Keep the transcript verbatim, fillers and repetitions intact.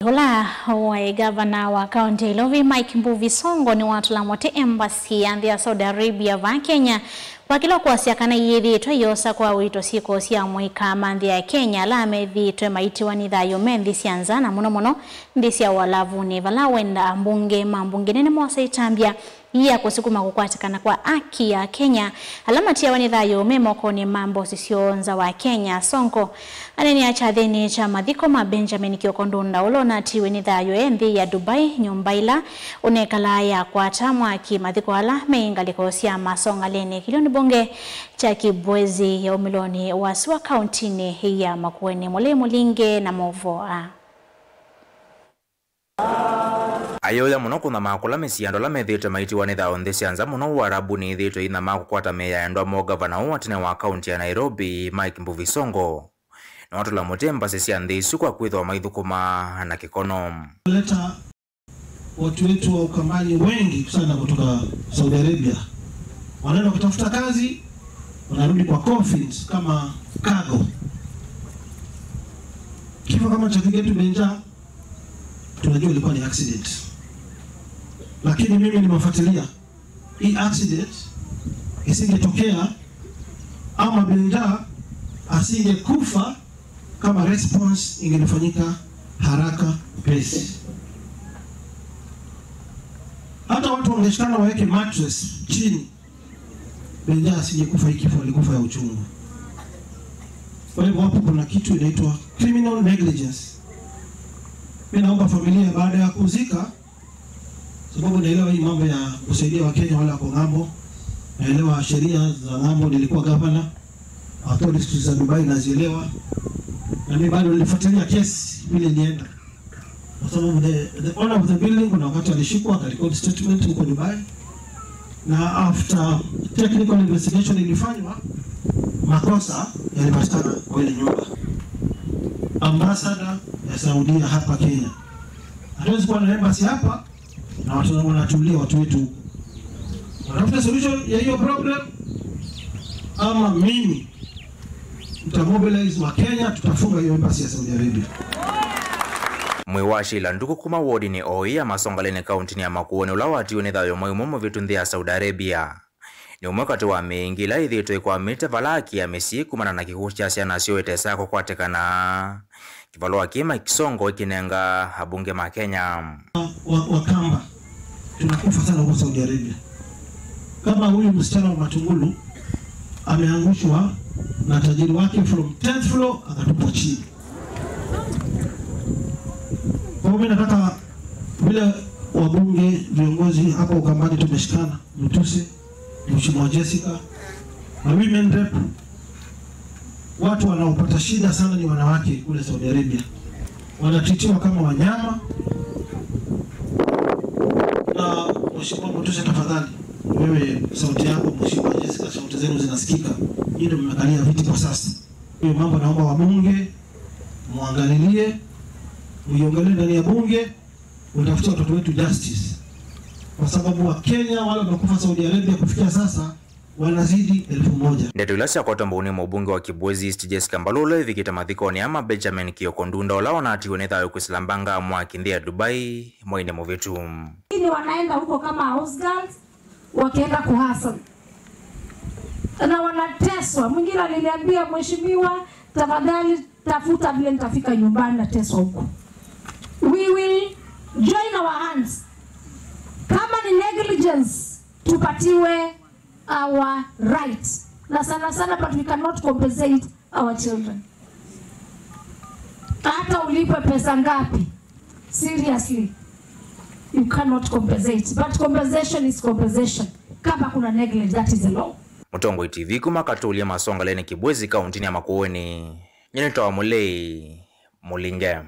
Vala waĩ ngavana wa kaunti ya Ilovi, Mike Mbuvi Sonko, nĩwatũla mũtĩ embassy ya nthĩ ya Saudi Arabia vaa Kenya, kwa kĩla kwasya kana iyĩthĩĩtwe yosa kwa ũito syĩko sya amũika ma nthĩ ya Kenya ala methĩĩtwe maitiwa nĩ thayũ me nthĩ sya nza, na mũno mũno nthĩ sya Ũalavunĩ, vala wenda ambunge ma mbunge nene mosa itambya ya kũsukuma kũkwatĩkana kwa aki ya Kenya ala matiawa nĩ thayũ me mokonĩ ma mbosi syoo nza wa Kenya. Sonko aneenea kyathĩnĩ kya mathiko ma Benjamin Kioko Ndunda, ũla ũnatiwe nĩ thayũ e nthĩ ya Dubai, nyũmba ĩla ũnekalaa yakwata mwaki. Mathiko ala me ngalĩko sya Masongaleni, kĩlĩonĩ mbunge kya Kibwezi ya ũmĩlonĩ wa sua kauntinĩ ya Makueni. Mũlei Mũlinge na maũvoo aa. Ayũya mũno kũnyamaa kũla mĩsyĩ ya andũ ala methĩĩtwe maitiwa nĩ thayũ nthĩ sya nza mũno Ũarabunĩ ĩthĩĩtwe ĩinyamaa kũkwata mĩĩ ya endwa moo. Ngavana ũũ wa tene wa kaunti ya Nairobi, Mike Mbuvi Sonko, nĩwatũla mũtĩ embassy sya nthĩ isu kwa kwĩthĩwa maithũkũma na kĩkono. Leta watu wetu wa Ukambani wengi sana kutoka Saudi Arabia, wanaenda kutafuta kazi, wanarudi kwa coffins kama cargo. Kifo kama cha ndugu yetu Benja, tunajua ilikuwa ni accident, lakini mimi nimefuatilia hii accident isingetokea ama Benja asingekufa kama response ingelifanyika haraka upesi. Hata watu wangeshikana waweke mattress chini, Benja asingekufa hii kifo, alikufa ya uchungu. Kwa hivyo hapo kuna kitu inaitwa criminal negligence. Mimi naomba familia, baada ya kuzika, sababu naelewa hii mambo ya kusaidia Wakenya wale wako ng'ambo, naelewa sheria za ng'ambo, nilikuwa gavana, authorities za Dubai nazielewa, na mimi bado nilifuatilia kesi vile ilienda, kwa sababu the, the owner of the building kuna wakati alishikwa akarecord statement huko Dubai, na after technical investigation ilifanywa, makosa yalipatikana kwa ile nyumba. Ambassador ya Saudia hapa Kenya, hatuwezi kuwa na embassy hapa na watu wanatulia watu wetu huko. Watafuta solution ya hiyo problem, ama mimi nitamobilize wa Kenya, tutafunga hiyo embassy ya Saudi Arabia. Mwĩĩ wa Sheila Nduku kuma wodinĩ o ĩ ya Masongaleni kauntinĩ ya Makueni, ũla watiwe nĩ thayũ mwei ũmwe mũvĩtu nthĩ ya Saudi Arabia, nĩ ũmwe katĩ wa mĩĩ ĩngĩ ĩla ĩthĩĩtwe ĩkwamĩte vala aki ya mĩsyĩ kumana na kĩkw'ũ kya syana syoo ĩtesa kũkwatĩkana. Kĩvalũa kĩĩ Mike Sonko ĩkĩnenga abunge ma Kenya. Wa, Wakamba tunakufa sana huko Saudi Arabia. Kama huyu msichana wa Matungulu ameangushwa na tajiri wake from tenth floor akatupwa chini. Kwa hiyo mimi nataka vile wabunge, viongozi hapa Ukambani tumeshikana, Mutuse, Mheshimiwa Jessica, na women rep, watu wanaopata shida sana ni wanawake kule Saudi Arabia. Wanatitiwa kama wanyama. Na Mheshimiwa Mutuse, tafadhali, wewe sauti yako, Mheshimiwa Jessica, sauti zenu zinasikika. Nyinyi ndio mmekalia viti kwa sasa. Hiyo mambo naomba wabunge muangalilie, muiongelee ndani ya bunge, utafutia watoto wetu justice. Kwa sababu Wakenya wale wamekufa Saudi Arabia kufikia sasa wanazidi elfu moja. Ndeto ila syakwatwa mbau nĩ mũbunge wa Kibwezi East Jessica Mbalula ĩvikĩte mathikonĩ aa ma Benjamin Kioko Ndunda, ũla wanatiwe nĩ thayũ kwĩsĩla mbanga mwaki nthĩ ya Dubai mweinĩ mũvĩtu. Lakini wanaenda huko kama house girls, wakienda kuhustle. Na wanateswa. Mwingine aliniambia, "Mheshimiwa, tafadhali tafuta vile nitafika nyumbani, nateswa huko." We will join our hands. Kama ni negligence, tupatiwe our right. Na sana sana, but we cannot compensate our children. Hata ulipwe pesa ngapi, seriously, you cannot compensate. But compensation is compensation. Kama kuna negligence, that is the law. Mũtongoi T V kuma Katũlya Masongaleni Kibwezi kauntinĩ ya Makueni. Nyie nĩtawa Mũlei Mũlinge.